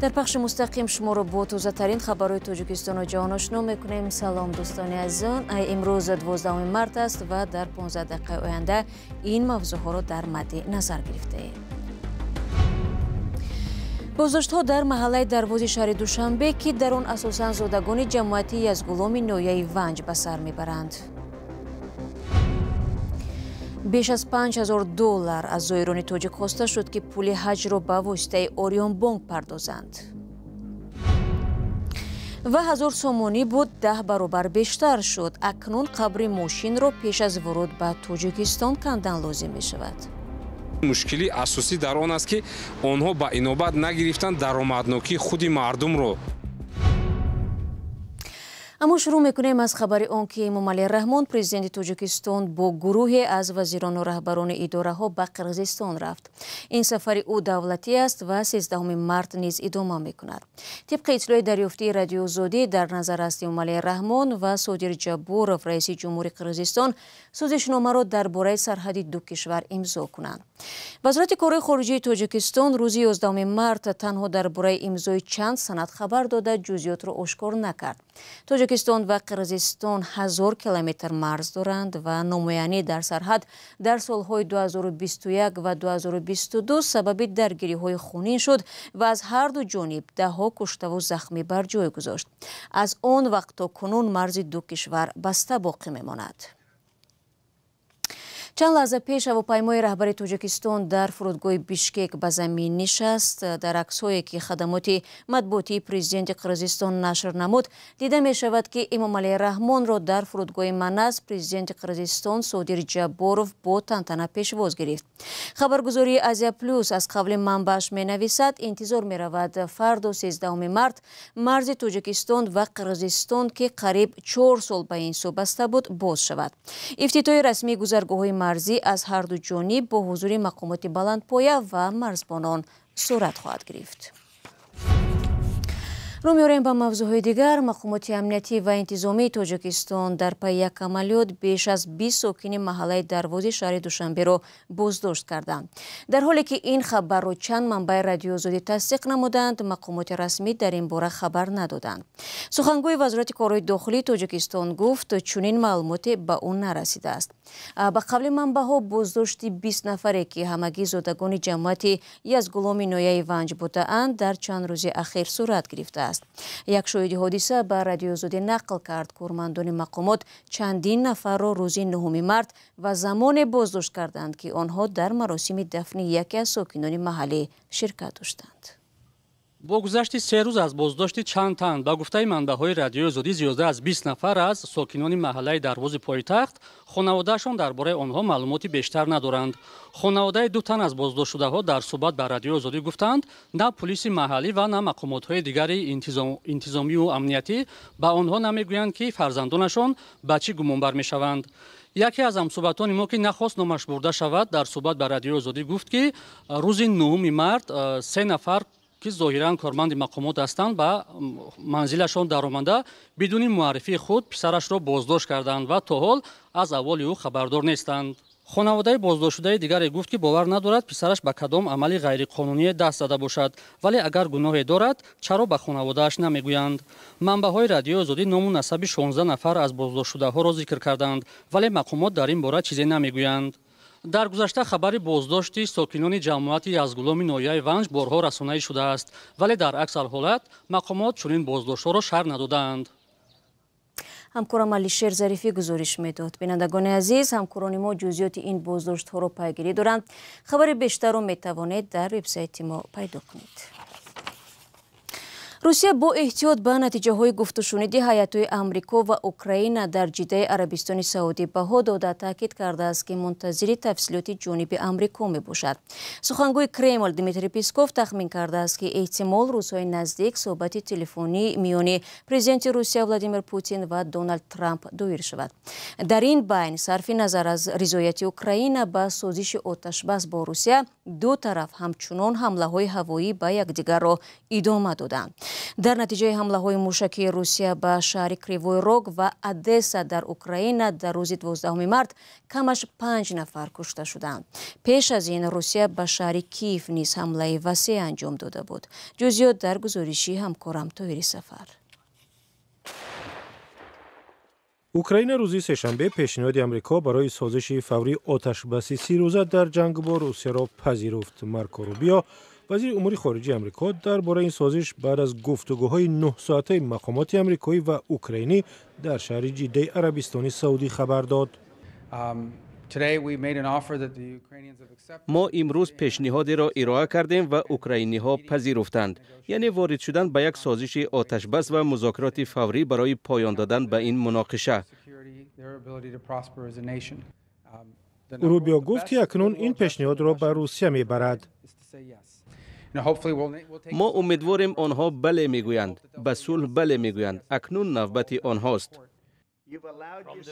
Дар пахши мустақим шуморо бо тозатарин хабарҳои Тоҷикистону ҷаҳон ошно мекунем. Салом, дӯстони азизон. Имрӯз 12 март аст ва дар 15 дақиқаи оянда ин мавзӯъҳоро дар мадди назар гирифтаем. Боздоштҳо дар маҳаллаи Дарвози шаҳри Душанбе, ки дар он асосан зодагони ҷамоати Язгуломи ноҳияи Ванҷ ба сар мебаранд. Беш аз $5000 аз зоирони тоҷик хоста шуд, ки пули ҳаҷро ба воситаи Ориёнбонк пардозанд. Ва 1000 сомонӣ буд 10 баробар бештар шуд. Акнун қабри мошинро пеш аз вуруд ба Тоҷикистон кандан лозим мешавад. Мушкили асосӣ дар он аст, ки онҳо ба инобат нагирифтанд даромаднокии худи мардумро. Аммо шурӯъ мекунем аз хабари он, ки Эмомалӣ Раҳмон, президенти Тоҷикистон, бо гурӯҳе аз вазирону раҳбарони идораҳо ба Қирғизистон рафт. Ин сафари ӯ давлатӣ аст ва 13 март низ идома мекунад. Тибқи иттилои дарёфтии Радиоозодӣ, дар назар аст Эмомалӣ Раҳмон ва Содир Ҷабборов, раиси ҷумҳури Қирғизистон, созишномаро дар бораи сарҳади ду кишвар имзо кунанд. Вазорати корҳои хориҷии Тоҷикистон рӯзи 11 март танҳо дар бораи имзои чанд санад хабар дода, ҷузъиётро ошкор накард. Тоҷикистон ва Қирғизистон 1000 километр марз доранд ва номоянӣ дар сарҳад дар солҳои 2021 ва 2022 сабаби даргириҳои хунин шуд ва аз ҳар ду ҷониб даҳҳо куштаву захмӣ бар ҷой гузошт. Аз он вақт то кунун марзи ду кишвар баста боқӣ мемонад. Чанд лаҳза пеш ҳавопаймои раҳбари Тоҷикистон дар фурудгоҳи Бишкек ба замин нишаст. Дар аксҳое, ки хадамоти матбуотии президенти Қирғизистон нашр намуд, дида мешавад, ки Эмомалӣ Раҳмонро дар фурудгоҳи Манас президенти Қирғизистон Содир Ҷабборов бо тантана пешвоз гирифт. Хабаргузории Азия Плюс аз қавли манбааш менависад, интизор меравад фардо 13 март марзи Тоҷикистон ва Қирғизистон, ки қариб 4 сол ба ин сӯ баста буд, боз шавад. Ифтитоҳи расмии гузаргоҳҳои марзӣ аз ҳар ду ҷониб бо ҳузури мақомоти баландпоя ва марзбонон сурат хоҳад гирифт. Рӯ меорем ба мавзӯъҳои дигар. Мақомоти амниятӣ ва интизомии Тоҷикистон дар пайи як амалиёт беш аз 20 сокини маҳаллаи Дарвози шаҳри Душанберо боздошт карданд. Дар ҳоле ки ин хабарро чанд манбаи Радиоозодӣ тасдиқ намуданд, мақомоти расмӣ дар ин бора хабар надоданд. Сухангӯи Вазорати корҳои дохилии Тоҷикистон гуфт, чунин маълумоте ба ӯ нарасидааст. Ба қавли манбаъҳо, боздошти 20 нафаре, ки ҳамагӣ зодагони ҷамоати Язгуломи ноҳияи Ванҷ будаанд, дар чанд рӯзи ахир сурат гирифтааст. Як шоҳиди ҳодиса ба Радиоозодӣ нақл кард, кормандони мақомот чандин нафарро рӯзи 9 март ва замоне боздошт карданд, ки онҳо дар маросими дафни яке аз сокинони маҳаллӣ ширкат доштанд. Бо гузашти 3 рӯз аз боздошти чанд тан, ба гуфтаи манбаъҳои Радиоозодӣ, зиёда аз 20 нафар аз сокинони маҳаллаи Дарвози пойтахт хонаводаашон дар бораи онҳо маълумоти бештар надоранд. Хонаводаи 2 тан аз боздоштшудаҳо дар суҳбат ба Радиоозодӣ гуфтанд, на пулиси маҳаллӣ ва на мақомотҳои дигари интизомию амниятӣ ба онҳо намегӯянд, ки фарзандонашон ба чӣ гумонбар мешаванд. Яке аз ҳамсӯҳбатони мо, ки нахост номаш бурда шавад, дар суҳбат ба Радиоозодӣ гуфт, ки рӯзи 9 март 3 нафар, ки зоҳиран корманди мақомот ҳастанд, ба манзилашон даромада бидуни муаррифии худ писарашро боздошт карданд ва то ҳол аз аҳволи ӯ хабардор нестанд. Хонаводаи боздоштшудаи дигаре гуфт, ки бовар надорад писараш ба кадом амали ғайриқонуние даст зада бошад, вале агар гуноҳе дорад, чаро ба хонаводааш намегӯянд. Манбаъҳои Радиоозодӣ ному насаби 16 нафар аз боздоштшудаҳоро зикр карданд, вале мақомот дар ин бора чизе намегӯянд. Дар гузашта хабари боздошти сокинони ҷамоати Язгуломи ноҳияи Ванҷ борҳо расонаӣ шудааст, вале дар аксар ҳолат мақомот чунин боздоштҳоро шарҳ надодаанд. Ҳамкорам Алишер Зарифӣ гузориш медод. Бинандагони азиз, ҳамкорони мо ҷузъиёти ин боздоштҳоро пайгирӣ доранд. Хабари бештарро метавонед дар вебсайти мо пайдо кунед. Русия бо эҳтиёт ба натиҷаҳои гуфтушуниди ҳайатҳои Амрико ва Украина дар Ҷиддаи Арабистони Саудӣ баҳо дода, таъкид кардааст, ки мунтазири тафсилоти ҷониби Амрико мебошад. Сухангӯи Кремл Дмитрий Песков тахмин кардааст, ки эҳтимол рӯзҳои наздик суҳбати телефонӣ миёни президенти Русия Владимир Путин ва Доналд Трамп доир шавад. Дар ин байн, сарфи назар аз ризояти Украина ба созиши оташбас бо Русия, ду тараф ҳамчунон ҳамлаҳои ҳавоӣ ба якдигарро идома доданд. Дар натиҷаи ҳамлаҳои мушакии Русия ба шаҳри Кривой Рог ва Одесса дар Украина дар рӯзи 12 март камаш 5 нафар кушта шуданд. Пеш аз ин Русия ба шаҳри Киев низ ҳамлаи васеъ анҷом дода буд. Ҷузъиёт дар гузориши ҳамкорам Тоҳири Сафар. Украина рӯзи сешанбе пешниҳоди Амрико барои созиши фаврии оташбаси 30 рӯза дар ҷанг бо Русияро пазируфт. Марко Рубио, вазири умури хориҷии Амрико, дар бораи ин созиш баъд аз гуфтугӯҳои 9-соатаи мақомоти амрикоӣ ва украинӣ дар шаҳри Ҷиддаи Арабистони Саудӣ хабар дод. Мо имрӯз пешниҳодеро ироа кардем ва украиниҳо пазируфтанд, яъне ворид шудан ба як созиши оташбас ва музокироти фаврӣ барои поён додан ба ин муноқиша. Рубио гуфт, ки акнун ин пешниҳодро ба Русия мебарад. Мо умедворем, онҳо бале мегӯянд, ба сулҳ бале мегӯянд. Акнун навбати онҳост.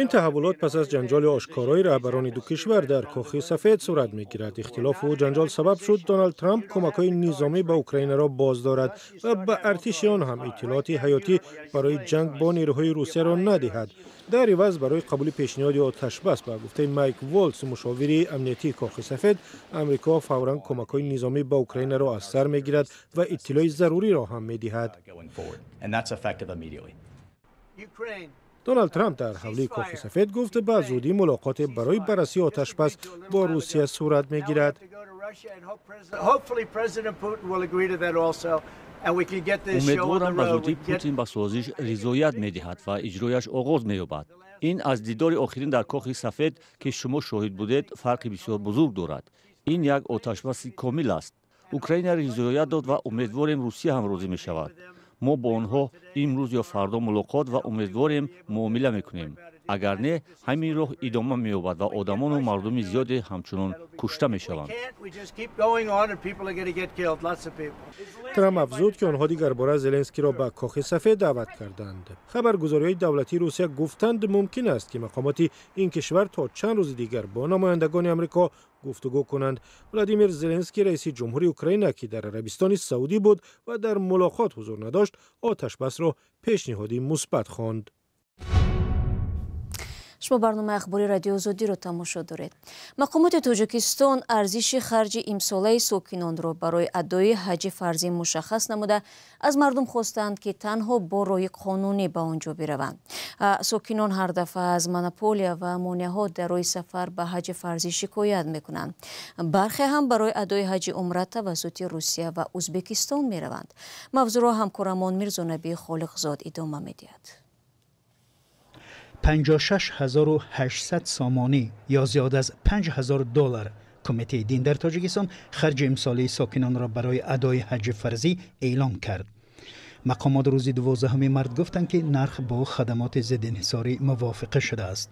Ин таҳаввулот пас аз ҷанҷоли ошкорои раҳбарони ду кишвар дар Кохи Сафед сурат мегирад. Ихтилофу ҷанҷол сабаб шуд, Доналд Трамп кӯмакҳои низомӣ ба Украинаро боз дорад ва ба артиши он ҳам иттилооти ҳаётӣ барои ҷанг бо нерӯҳои Русияро надиҳад. Дар иваз барои қабули пешниҳоди оташбас, ба гуфтаи Майк Волтс, мушовири амниятии Кохи Сафед, Амрико фавран кӯмакҳои низомӣ ба Украинаро аз сар мегирад ва иттилои заруриро ҳам медиҳад. Доналд Трамп дар ҳавлии Кохи Сафед гуфт, ба зудӣ мулоқоте барои баррасии оташбас бо Русия сурат мегирад. Умедворам, ба зудӣ Путин ба созиш ризоят медиҳад ва иҷрояш оғоз меёбад. Ин аз дидори охирин дар Кохи Сафед, ки шумо шоҳид будед, фарқи бисёр бузург дорад. Ин як оташбаси комил аст. Украина ризоят дод ва умедворем, Русия ҳам розӣ мешавад. Мо бо онҳо имрӯз ё фардо мулоқот ва умедворем, муомила мекунем. Агар не, ҳамин роҳ идома меёбад ва одамону мардуми зиёде ҳамчунон кушта мешаванд. Трамп афзуд, ки онҳо дигарбора Зеленскиро ба Кохи Сафед даъват карданд. Хабаргузориҳои давлатии Русия гуфтанд, мумкин аст, ки мақомоти ин кишвар то чанд рӯзи дигар бо намояндагони Амрико гуфтугӯ кунанд. Владимир Зеленский, раиси ҷумҳури Украина, ки дар Арабистони Саудӣ буд ва дар мулоқот ҳузур надошт, оташбасро пешниҳоди мусбат хонд. Шумо барномаи ахбори Радиои Озодиро тамошо доред. Мақомоти Тоҷикистон арзиши харҷи имсолаи сокинонро барои адои ҳаҷи фарзӣ мушаххас намуда, аз мардум хостанд, ки танҳо бо роҳи қонунӣ ба он ҷо бираванд. Сокинон ҳар дафъа аз монополия ва монеаҳо дар роҳи сафар ба ҳаҷи фарзӣ шикоят мекунанд. Бархе ҳам барои адои ҳаҷи умра тавассути Русия ва Ӯзбекистон мераванд. Мавзӯъро ҳамкорамон Мирзонаби Холиқзод идома медиҳад. 56 800 сомонӣ ё зиёд аз 5000 доллар. Кумитаи дин дар Тоҷикистон харҷи имсолии сокинонро барои адои ҳаҷи фарзӣ эълон кард. Мақомот рӯзи 12 март гуфтанд, ки нарх бо хадамоти зиддиинҳисорӣ мувофиқа шудааст.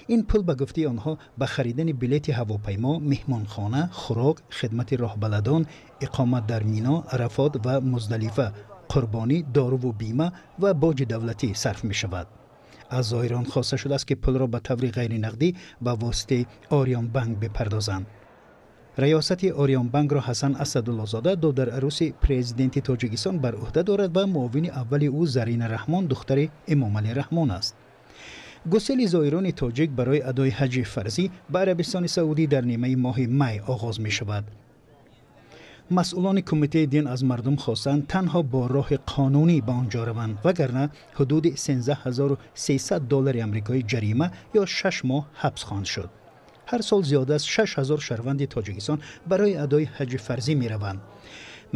Ин пул, ба гуфтаи онҳо, ба харидани билети ҳавопаймо, меҳмонхона, хӯрок, хидмати роҳбаладон, иқомат дар Мино, Арафот ва Муздалифа, қурбонӣ, доруву бима ва боҷи давлатӣ сарф мешавад. Аз зоирон хоста шудааст, ки пулро ба таври ғайринақдӣ ба воситаи Ориёнбанк бипардозанд. Раёсати Ориёнбанкро Ҳасан Асадуллозода, додарарӯси президенти Тоҷикистон, бар ӯҳда дорад ва муовини аввали ӯ Зарина Раҳмон, духтари Эмомалӣ Раҳмон аст. Гусели зоирони тоҷик барои адои ҳаҷи фарзӣ ба Арабистони Саудӣ дар нимаи моҳи май оғоз мешавад. Масъулони кумитаи дин аз мардум хостанд, танҳо бо роҳи қонунӣ ба он ҷо раванд, вагарна ҳудуди 13 300 доллари амрикоӣ ҷарима ё 6 моҳ ҳабс хоҳанд шуд. Ҳар сол зиёда аз 6000 шаҳрванди Тоҷикистон барои адои ҳаҷи фарзӣ мераванд.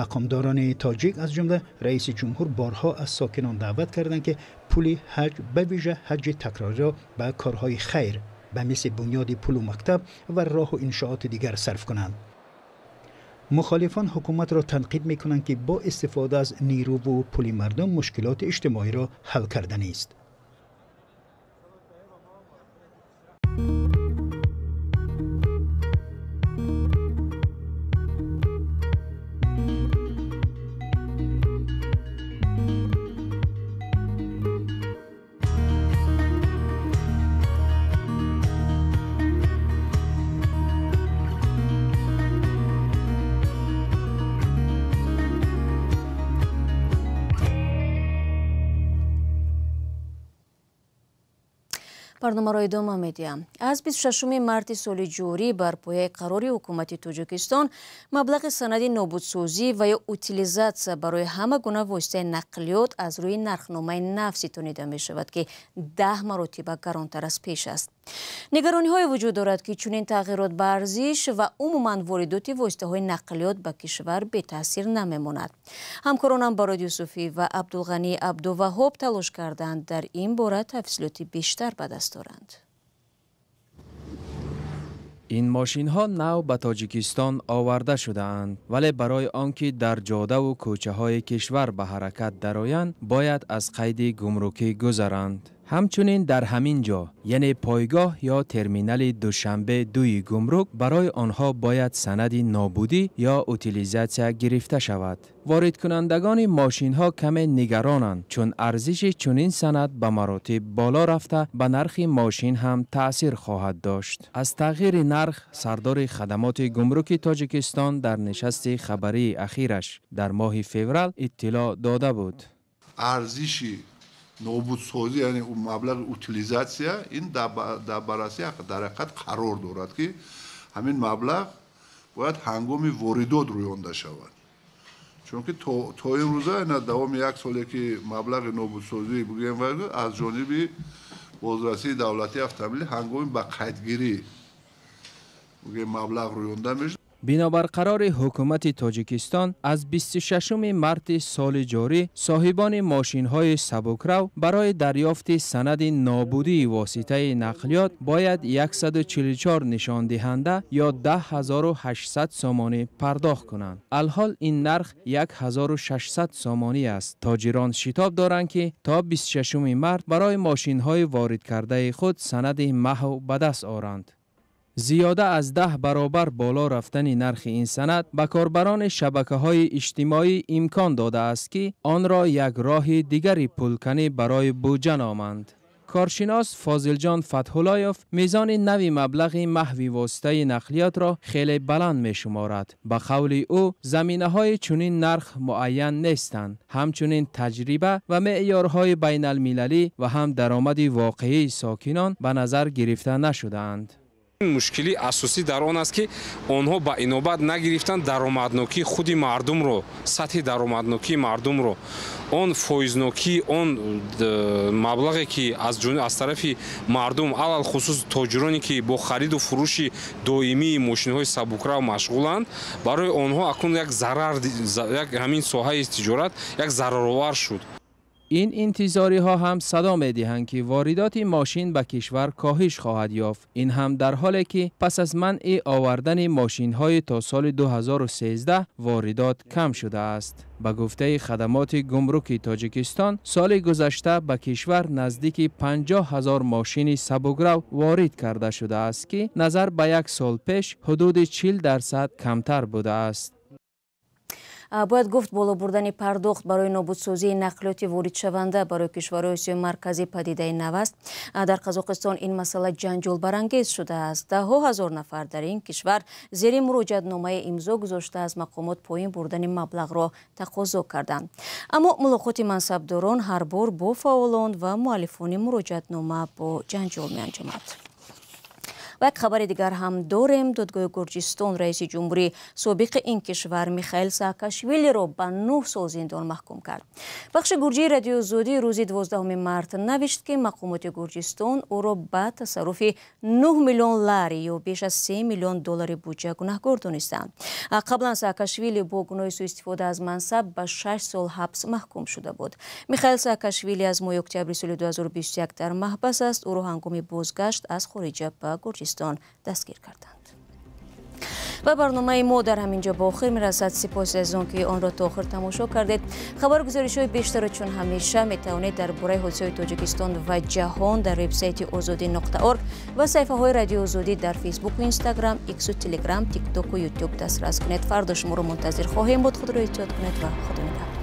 Мақомдорони тоҷик, аз ҷумла раиси ҷумҳур, борҳо аз сокинон даъват карданд, ки пули ҳаҷ, ба вижа ҳаҷи такрориро, ба корҳои хайр, ба мисли бунёди пулу мактаб ва роҳу иншооти дигар сарф кунанд. Мухолифон ҳукуматро танқид мекунанд, ки бо истифода аз нерӯву пули мардум мушкилоти иҷтимоиро ҳал карданист. Барномаро идома медиҳам. Аз 26 марти соли ҷорӣ бар пояи қарори ҳукумати Тоҷикистон маблағи санади нобудсозӣ ва ё утилизатсия барои ҳама гуна воситаи нақлиёт аз рӯи нархномаи нав ситонида мешавад, ки 10 маротиба гаронтар аз пеш аст. Нигарониҳое вуҷуд дорад, ки чунин тағйирот ба арзиш ва умуман воридоти воситаҳои нақлиёт ба кишвар бетаъсир намемонад. Ҳамкоронам Барод Юсуфӣ ва Абдулғанӣ Абдуваҳоб талош карданд дар ин бора тафсилоти бештар ба даст доранд. Ин мошинҳо нав ба Тоҷикистон оварда шудаанд, вале барои он ки дар ҷодаву кӯчаҳои кишвар ба ҳаракат дароянд, бояд аз қайди гумрукӣ гузаранд. Ҳамчунин дар ҳамин ҷо, яъне пойгоҳ ё терминали Душанбе дуи гумрук, барои онҳо бояд санади нобудӣ ё утилизатсия гирифта шавад. Воридкунандагони мошинҳо каме нигаронанд, чун арзиши чунин санад ба маротиб боло рафта ба нархи мошин ҳам таъсир хоҳад дошт. Аз тағйири нарх сардори хадамоти гумруки Тоҷикистон дар нишасти хабарии ахираш дар моҳи феврал иттилоъ дода буд. Арзиши нобудсозӣ, яъне маблағи утилизатсия, ин дар баррасӣ дар ҳақиқат қарор дорад, ки ҳамин маблағ бояд ҳангоми воридот рӯёнда шавад. Чунки то имрӯза ина давоми як соле ки маблағи нобудсозӣ бигӯем аз ҷониби бозрасии давлатии автомобилӣ ҳангоми ба қайдгирӣ бигӯем маблағ рӯёнда мешавад. Бинобар қарори ҳукумати Тоҷикистон аз 26 марти соли ҷорӣ соҳибони мошинҳои сабукрав барои дарёфти санади нобудии воситаи нақлиёт бояд 144 нишондиҳанда ё 10800 сомонӣ пардохт кунанд. Алҳол ин нарх 1600 сомонӣ аст. Тоҷирон шитоб доранд, ки то 26 март барои мошинҳои воридкардаи худ санади маҳв ба даст оранд. Зиёда аз 10 баробар боло рафтани нархи ин санад ба корбарони шабакаҳои иҷтимоӣ имкон додааст, ки онро як роҳи дигари пулканӣ барои буҷа номанд. Коршинос Фозилҷон Фатҳуллоев мизони нави маблағи маҳви воситаи нақлиётро хеле баланд мешуморад. Ба қавли ӯ, заминаҳои чунин нарх муайян нестанд. Ҳамчунин таҷриба ва меъёрҳои байналмилалӣ ва ҳам даромади воқеии сокинон ба назар гирифта нашудаанд. Мушкили асосӣ дар он аст, ки онҳо ба инобат нагирифтанд даромаднокии худи мардумро, сатҳи даромаднокии мардумро, он фоизнокии он маблағе ки аз тарафи мардум, алалхусус тоҷироне ки бо хариду фурӯши доимии мошинҳои сабукрав машғуланд, барои онҳо акнун як зарар, як ҳамин соҳаи тиҷорат як зараровар шуд. Ин интизориҳо ҳам садо медиҳанд, ки воридоти мошин ба кишвар коҳиш хоҳад ёфт. Ин ҳам дар ҳоле ки пас аз манъи овардани мошинҳои то соли 2013 воридот кам шудааст. Ба гуфтаи хадамоти гумруки Тоҷикистон, соли гузашта ба кишвар наздики 50 000 мошини сабукрав ворид карда шудааст, ки назар ба як сол пеш ҳудуди 40% камтар будааст. Бояд гуфт, боло бурдани пардохт барои нобудсозии нақлиёти воридшаванда барои кишварҳои Осиёи Марказӣ падидаи нав аст. Дар Қазоқистон ин масъала ҷанҷолбарангез шудааст. Даҳҳо ҳазор нафар дар ин кишвар зери муроҷиатномаи имзо гузошта аз мақомот поин бурдани маблағро тақозо карданд. Аммо мулоқоти мансабдорон ҳар бор бо фаъолон ва муаллифони муроҷиатнома бо ҷанҷол меанҷомад. Ва як хабари дигар ҳам дорем. Додгоҳи Гурҷистон раиси ҷумҳурии собиқи ин кишвар Михаил Саакашвилиро ба 9 сол зиндон маҳкум кард. Бахши гурҷии Радиои Озодӣ рӯзи 12 март навишт, ки мақомоти Гурҷистон ӯро ба тасарруфи 9 миллион лари ё беш аз 3 миллион доллари буҷа гунаҳгор донистанд. Қаблан Саакашвили бо гуноҳи суистифода аз мансаб ба 6 сол ҳабс маҳкум шуда буд. Михаил Саакашвили аз моҳи октябри соли 2021 дар маҳбас аст. Ӯро ҳангоми бозгашт аз хориҷа ба Гурҷистон дастгир карданд. Ва барномаи мо дар ҳамин ҷо ба охир мерасад. Сипос аз он ки онро то охир тамошо кардед. Хабару гузоришҳои бештарро чун ҳамеша метавонед дар бораи ҳодисаҳои Тоҷикистон ва ҷаҳон дар вебсайти озодӣ.org ва саҳифаҳои Радиои Озодӣ дар Фейсбуку, Инстаграм, Иксу, Телеграм, Тиктоку, Ютуб дастрас кунед. Фардо шуморо мунтазир хоҳем буд. Худро эҳтиёт кунед ва Худо нигаҳбон.